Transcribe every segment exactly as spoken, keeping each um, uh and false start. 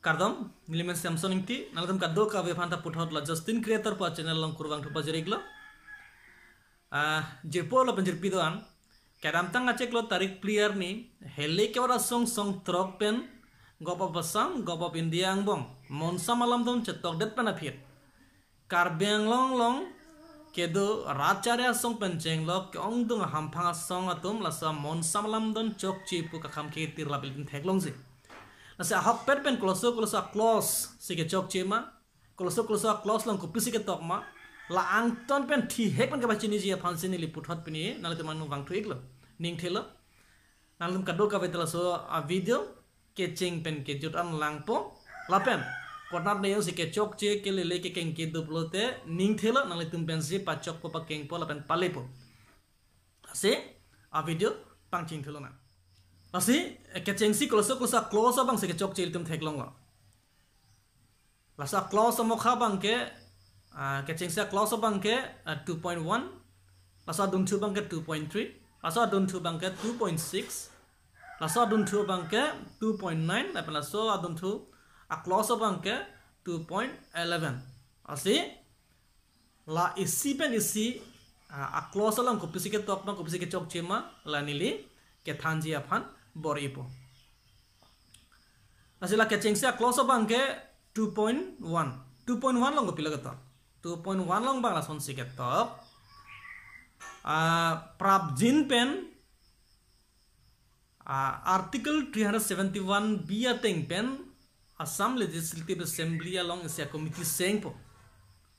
Kardom, nelimen Samson Ingti, nanglitum kadokave aphanta puthot la Justin Creator pu channel along kurvangthu pajir-iklo. Ah, jirpo lapen jirpi do-an. Kedamtang achiklo tarik phli arni, Helley kewar asong song throk pen, Govt of Assam, Govt of India angbong, Monsam alamdon chetokdet pen aphi, Karbi Anglong along kedo rat chari asong pen chenglok ke-ongdung ahamphang asong atum laso Monsam alamdon chokche pu kakham ketir lapen ilitum theklongji. Lasi ahokpet pen koloso koloso a-clause si kechokche ma, koloso koloso a-clause along kopisi ketok ma, la angton pen thihek pen kapachiniji aphansi neli puthot pini nanglitum aphan vangthu-iklo, ningthelo. Nanglitum kadokave ta laso a-video kecheng pen kejut an langpo. Lapen konat ne jongsi kechokche kelele kekeng kedo pulote ningthelo, nanglitum pensi pachokpo, pakengpo lapen palepo. Lasi a-video pangchingthulonang. Lasi, eh, kechengsi koloso koloso a-clause abangsi kechokche ilitum theklonglo. Laso a-clause amokha abangke, ah, kechengsi a-clause abangke, ah, two point one. Laso adunthu abangke two point three. Laso adunthu abangke two point six. Laso adunthu abangke two point nine. Lapen laso adunthu a-clause abangke two point eleven. Lasi, la isi pen isi, ah, a-clause along kopisi ketok ma, kopisi kechokche ma, la neli kethanji aphan bor-ipo. Lasi la kechengsi a-clause abangke two point one. Two point one along kopilo ketok? Two point one along abang lasonsi ketok. Ah, prapjin pen, ah, Article three hundred seventy-one B ateng pen Assam Legislative Assembly along isi a-committee sengpo.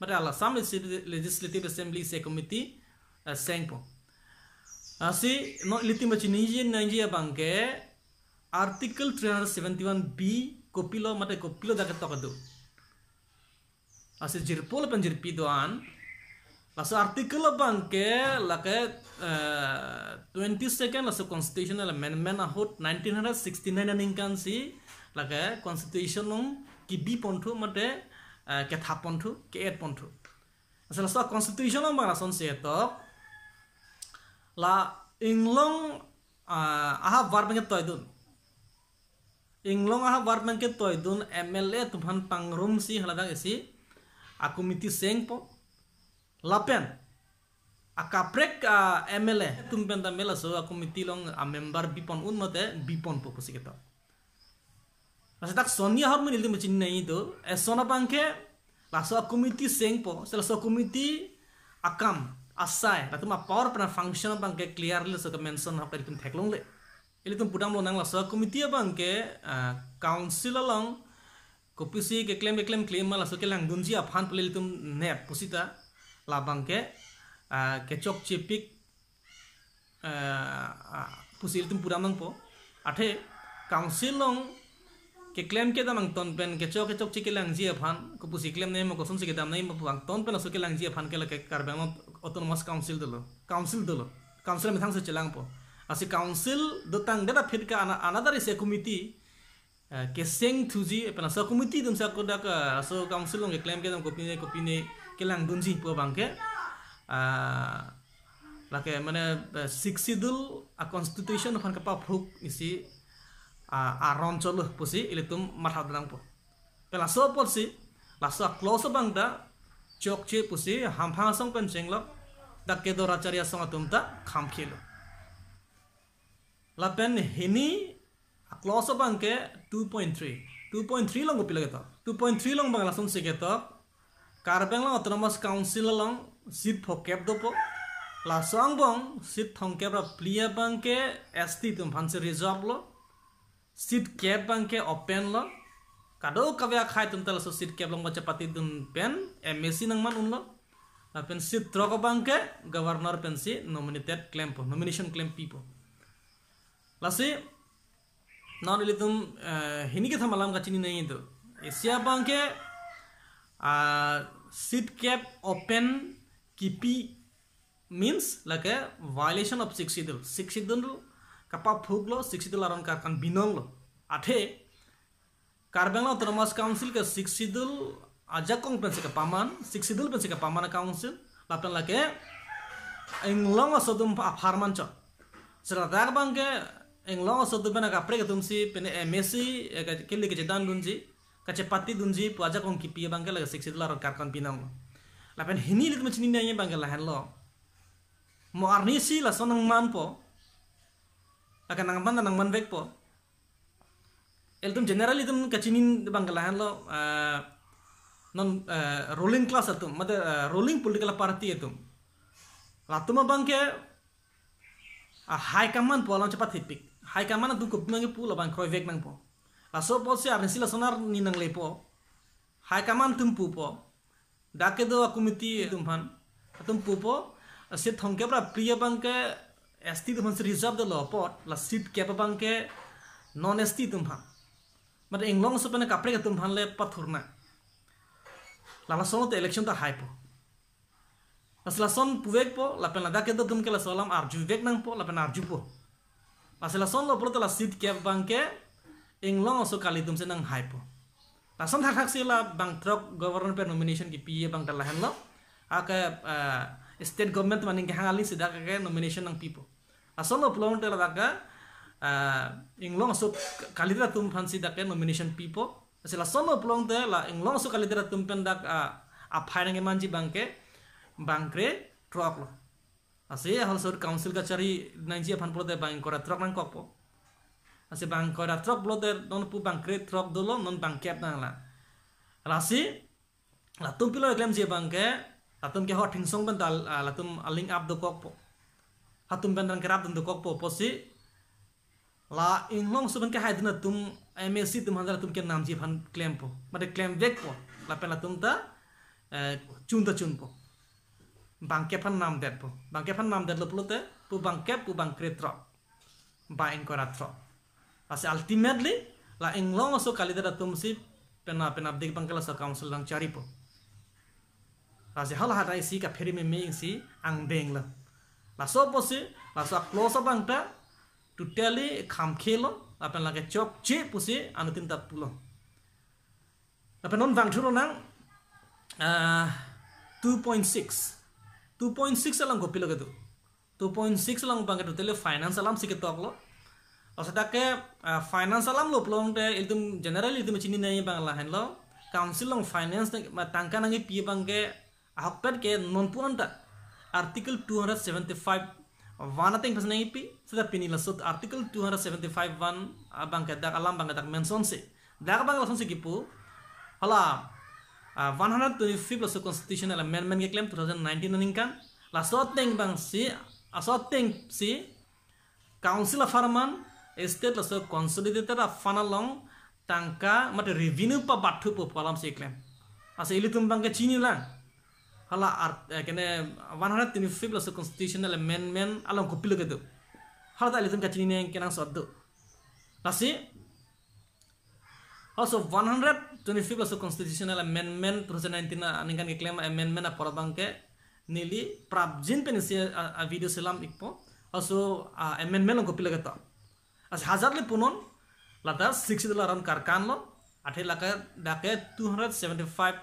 Mate la Assam Legis-, Legislative Assembly isi a-committee, eh, sengpo. Lasi non ilitum pachiniji nangji abangke Article three hundred seventy-one B kopilo mate kopilo dak ketok kedo. Lasi jirpo lapen jirpi do-an. Laso article abangke lake, eh, twenty-second laso constitutional amendment ahut nineteen hundred sixty-nine aningkan si lake constitution along kebi ponthu mate, eh, kethap ponthu, ke-add ponthu. Lasi laso constitution along abang lasonsi ketok. La inglong, ah, ahavar pen ketoidun. Inglong ahavar pen ketoidun M L A atum aphan pangrumsi haladak isi a-committee sengpo. Lapen akaprek a-M L A atum pen ta me laso a-committee along a-member bipon un mate biponpo pusi ketok. Lasi dak sonni ahormu nelitum pachini nangji do, eson abangke laso a-committee sengpo, si laso a-committee akam, asai, latum a-power pen a-function abangke clearly laso ke-mention ahok ilitum theklongle. Ilitum pudamlonang laso a-committee abangke, ah, council along kopisi keklem keklem klem ma laso kelangdunji aphan pu ilitum nep pusita, labangke, ah, kechokchepik, eh, ah, pusi ilitum pudam nangpo. Athe council along keklem kedam angton pen kechok kechokche kelangji aphan, kopusi klem nangji ma, kosonsi kedam nangji ma pu angton pen laso kelangji aphan ke lake Karbi Anglong Autonomous Council dolo. Council dolo. Council amethang si chelangpo. Lasi council dotangdet aphi ke ana-, another isi a-committee, eh, kesengthuji, pen laso committee atum si ako dak, eh, laso council along keklem kedam kopine kopine kelangdunji pu abangke, ah, lake mane, eh, Sixth Schedule a-constitution aphan kapaphuk isi, ah, aron cholo pusi ilitum matha nangpo. Pen laso apotsi, laso a-clause abang ta chokche pusi hamphang asong pen chenglok, dak kedo rat chari asong atum ta khamkhelo. Lapen hini a-clause abangke two point three. Two point three along kopilo ketok? Two point three along abang lasonsi ketok. Karbi Anglong Autonomous Council along seat phokep dopo. Laso angbong seat thomkep ra phli abangke S T atum aphansi reserve lo. Seat kep abangke open lo. Kadokave akhei atum ta laso seat kep along ba chepatidun pen M A C nangman unlo. Lapen seat throk abangke governor pensi nominated klempo, nomination klempipo. Lasi, non ilitum, eh, hini kethom alam kachini nangji do. Isi abangke, ah, seat kep open kipi means lake violation of Sixth Schedule. Sixth Schedule kapaphuklo, Sixth Schedule aron karkan binonglo. Athe, Karbi Anglong Autonomous Council ke Sixth Schedule ajakong pensi kapaman, Sixth Schedule pensi kapaman a-council, lapen lake inglong aso atum apharman chot. Seta dak abangke inglong aso atum pen akaprek atumsi pen M A C, eh, ke-, kele kechedandunji, kachepatedunji pu ajakong kipi abangke lake Sixth Schedule aron karkon pinanglo. Lapen hini ilitum chinine abangke lahenlo. Mo arnisi lason nangmanpo. Lake nangman ta nangmanvekpo. Ilitum generally ilitum kachini abangke lahenlo, eh, non, eh, ruling class atum, mate, eh, ruling political party atum. Latum abangke, ah, high command pu alam chepathipik. High command atum kopi ma kepu labang kroivek nangpo. Laso apotsi arnisi lason arni nanglepo. High command atum pupo. Dak kedo a-committee atum aphan. Atum pupo, seat thomkep ra phli abangke S T atum aphansi reserve dolo apot, la seat kep abangke non S T atum aphan. Mate inglong aso pen kaprek atum aphan le pathurnang. La lason lote election ta haipo. Lasi lason puvekpo, lapen ladak kedo atum ke laso alam arjuvek nangpo, lapen arjupo. Lasi lasonlo pulote la seat kep abangke inglong aso kali atumsi nanghaipo. Lason thakthak si la bang throk governor pen nomination kipi abang ta lahenlo. Ake, eh, state government maning kehang alingsi dak ke nomination nangpipo. Lasonlo pulote ladak ke, eh, inglong aso kalidet atum aphansi dak ke nomination pipo. Lasi lasonlo pulote la inglong aso kalidet atum pen dak, ah, aphai nangkemanji abangke bang krethrok lo. Lasi halaso council kachari nangji aphan pulote bang ingkoi ra throk nangkokpo. Lasi bang ingkoi ra throk pulote non pu bang krethrok dolo, non bang kep nanglang. Lasi latum pilo klemji abangke, latum ke ho thingsong pen ta, ah, latum a-link up dokokpo. Latum pen nangkerapdun dokokpo apotsi la inglong aso pen kehaidun atum M A C atum aphan latum kenamji aphan klempo. Mate klemvekpo. Lapen latum ta, eh, chun ta chunpo. Bang kep aphan namdetpo. Bang kep aphan namdetlo pulote, pu bang kep, pu bang krethrok. Bang ingkoi ra throk. Lasi ultimately, la inglong aso kalidet atumsi pena pena dik abangke laso council nangcharipo. Lasi halahat isi kaphere meme isi angdenglo. Laso apotsi, laso a-clause abang ta totally khamkhelo, lapen lake chokche pusi anuttin ta pulo. Lapen non vangthu lonang, ah, two point six. Two point six along kopilo kedo. Two point six along abangke totally finance alamsi ketoklo. Lasi dak ke, ah, finance alamlo pulote ilitum generally ilitum chinine abang lahenlo. Council along finance nang, ma tangka nangkipi abangke ahokpet ke non pu anta Article two hundred seventy-five one ateng pas nangkipi, seta pini laso Article two hundred seventy-five one abangke dak alam abangke dak mention si. Dak abang lasonsi kipu. Hala, ah, one hundred twenty-fifth laso constitutional amendment keklem two thousand nineteen aningkan. Laso ateng abangsi, laso atengsi council apharman state laso consolidated a-fund along tangka mate revenue pabatthupo pu alamsi keklem. Lasi ilitum abangke chinilang. Hala art, eh, kene one hundred twenty-fifth laso constitutional amendment along kopilo kedo. Hala ta ilitum kachinine kenangsot do. Lasi, halaso one hundred twenty-fifth laso constitutional amendment two thousand nineteen aningkan keklem amendment apor abangke neli prapjin pen isi a, a-video selam ikpo. Halaso, ah, amendment along kopilo ketok. Lasi hajar le punon, lata Sixth Schedule aron karkanlo, athe lake dak ke two hundred seventy-five,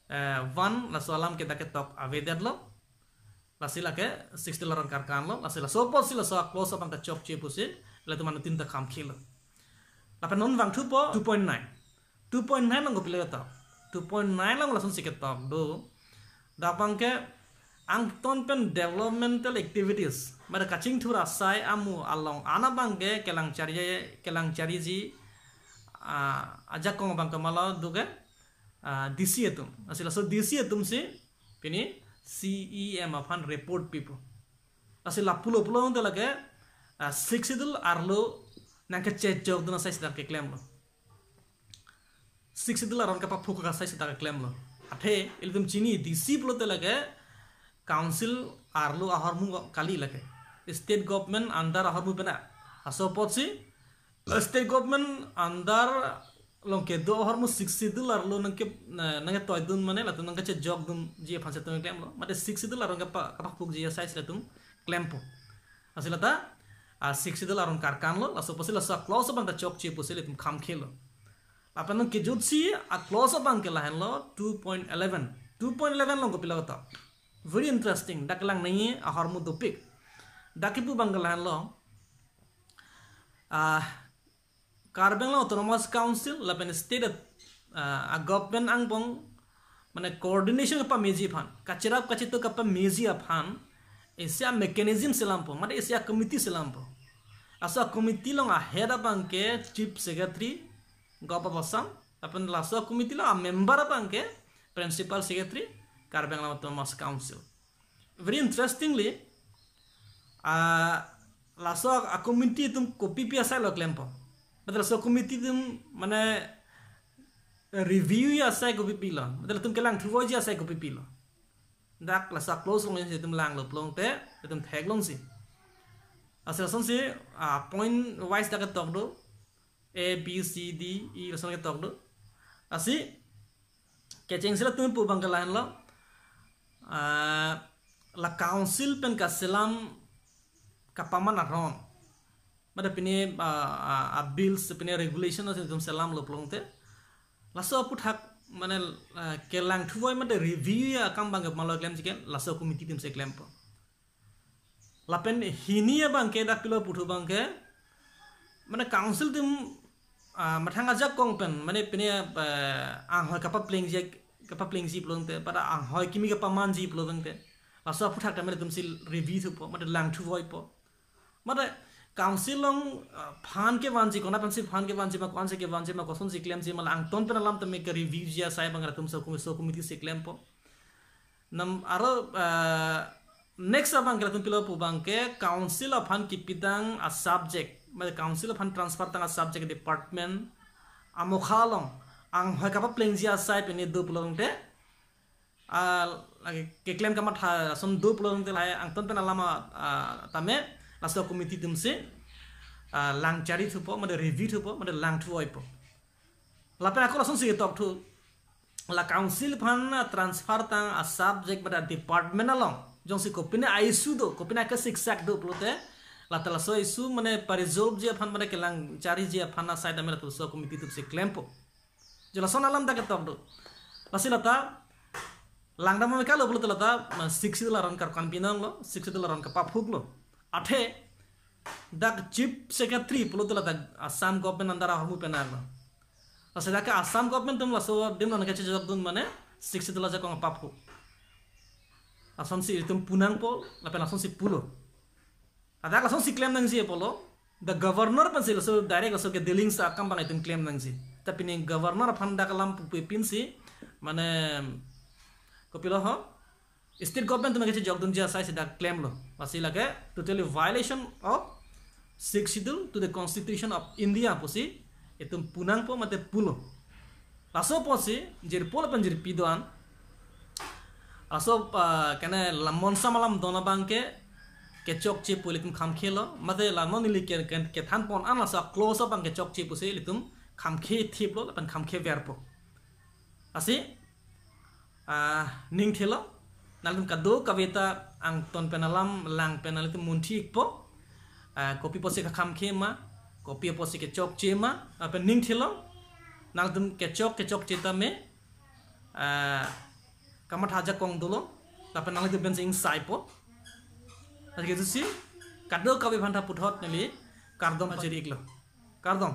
eh, one laso alam ke dak ketok avedetlo. Lasi lake Sixth Schedule aron karkanlo, lasi laso apotsi laso a-clause abang ta chokche pusi, latum anuttin ta khamkhelo. Lapen non vangthupo two point nine. Two point nine along kopilo ketok. Two point nine along lasonsi ketok do. Dak abangke angton pen developmental activities, mate kachingthur asai amu along an abangke kelang chari, kelang chariji, ah, ajakong abangke malo do ke, ah, D C atum. Lasi laso D C atumsi pini C E M aphan report pipo. Lasi lapulo pulote lake, ah, Sixth Schedule arlo nangkechejokdun asai seta keklemlo. Sixth Schedule aron kapaphuk asai seta keklemlo. Athe ilitum chini D C pulote lake council arlo ahormu kali lake. State government under ahormu pena. Laso apotsi state government under along kedo ahormu Sixth Schedule arlo nangke, na, nangketoidun mane latum nangkechejokdunji aphansi latum klemlo. Mate Sixth Schedule aron kapa, kapaphukji asai si latum klempo. Lasi lata, ah, Sixth Schedule aron karkanlo, laso apotsi laso a-clause abang ta chokche pusi ilitum khamkhelo. Lapen non kejutsi a-clause abangke lahenlo two point eleven. Two point eleven along kopilo ketok. Very interesting. Dak kelang nangji ahormu dopik. Dak kipu abangke lahenlo, ah, Karbi Anglong Autonomous Council lapen state at-, ah, a government angbong, mane coordination kapameji aphan, kacherap kachetok kapameji aphan isi a mechanism selampo, mate isi a committee selampo. Laso a committee along a head abangke Chief Secretary, Govt of Assam, lapen laso a committee along a member abangke Principal Secretary, Karbi Anglong Autonomous Council. Very interestingly, ah, laso a committee atum kopipi asai lo klempo. Mate laso committee atum mane review asai kopipi lo. Mate latum kelang thuvoiji asai kopipi lo. Dak laso close along si itum langlo pulote, itum theklongsi. Lasi lasonsi, ah, point wise dak ketok do. A, B, C, D, E lason ketok do. Lasi, kechengsi latum pu abangke lahenlo. Ah, la council pen kaselam kapaman aron. Mate pine, ah, ah, ah, bills, pine regulation atum selamlo pulote. Laso aphuthak mane, ah, kelang thuvoi mate review akam abangke komatlo klemji ke, laso committee atumsi klempo. Lapen hini abangke dak pilo puthu abangke, mane council atum, ah, mathang ajakong pen, mane pine, ah, anghoi kapaplengji, kapaplengji pulote, pada anghoi kimi kapamanji pulote. Laso aphuthak tame latumsi review thupo, mate lang thuvoipo. Mate council along, ah, fund kevanji, konat pensi fund kevanji ma, ko-ansi kevanji ma, kosonsi klemji ma, la angton pen alam tame ke review ji asai abang latum laso commi-, laso committee si klempo. Nam aro, ah, next abangke latum pilo pu abangke council aphan kipidang a subject, mate council aphan transfer tang a subject department amokha along anghoi kapaplengji asai pine do pulote, ah, lake keklem kamatha ason do pulote lahai angton pen alam, ah, tame laso committee atumsi, ah, lang chari thupo, mate review thupo, mate lang thuvoipo. Lapen ako lasonsi ketok thu, la council aphan, ah, transfer tang a subject mate department along jongsi kopine a issue do, kopine kesiksak do pulote, lata laso issue mane pa-resolve ji aphan mane kelang chariji aphan asai tame laso committee atumsi klempo. Jo lason alam dak ketok do. Lasi lata langdam me kalo pulote lata, ma, Sixth Schedule aron karkan pinanglo, Sixth Schedule aron kapaphuklo. Athe dak Chief Secretary pulote lata Assam government under ahormu penak lo. Lasi dak ke Assam government atum laso adim non kachejokdun mane Sixth Schedule ajakong paphuk. Lasonsi itum punangpo, lapen lasonsi pulo. Ladak lasonsi klem nangji apotlo, the governor pensi laso direct laso ke dealing sa akam abang itum klem nangji. Tapi pine governor aphan dak alam pupe pinsi, mane, kopilo ho, state government atum kachejokdunji asai si dak klemlo. Lasi lake totally violation of Sixth Schedule to the Constitution of India pusi itum punangpo mate pulo. Laso apotsi jirpo lapen jirpi do-an. Laso, ah, kene la monsam alam don abangke kechokche pu ilitum khamkhelo. Mate la non neli ke, ke, kethan pon an laso close abang kechokche pusi ilitum khamkhe thiplo lapen khamkhe verpo. Lasi, ah, ning thelo, nanglitum kadokave ta angton pen alam lang pen nanglitum munthi ikpo, ah, kopi apotsi kekhamkhe ma, kopi apotsi kechokche ma, lapen ning thelo, nanglitum kechok, kechokche tame, ah, kamatha ajakong dolo, lapen nanglitum pensi ingsaipo. Lasi kejusi, kadokave aphanta puthot neli kardom pajir iklo. Kardom.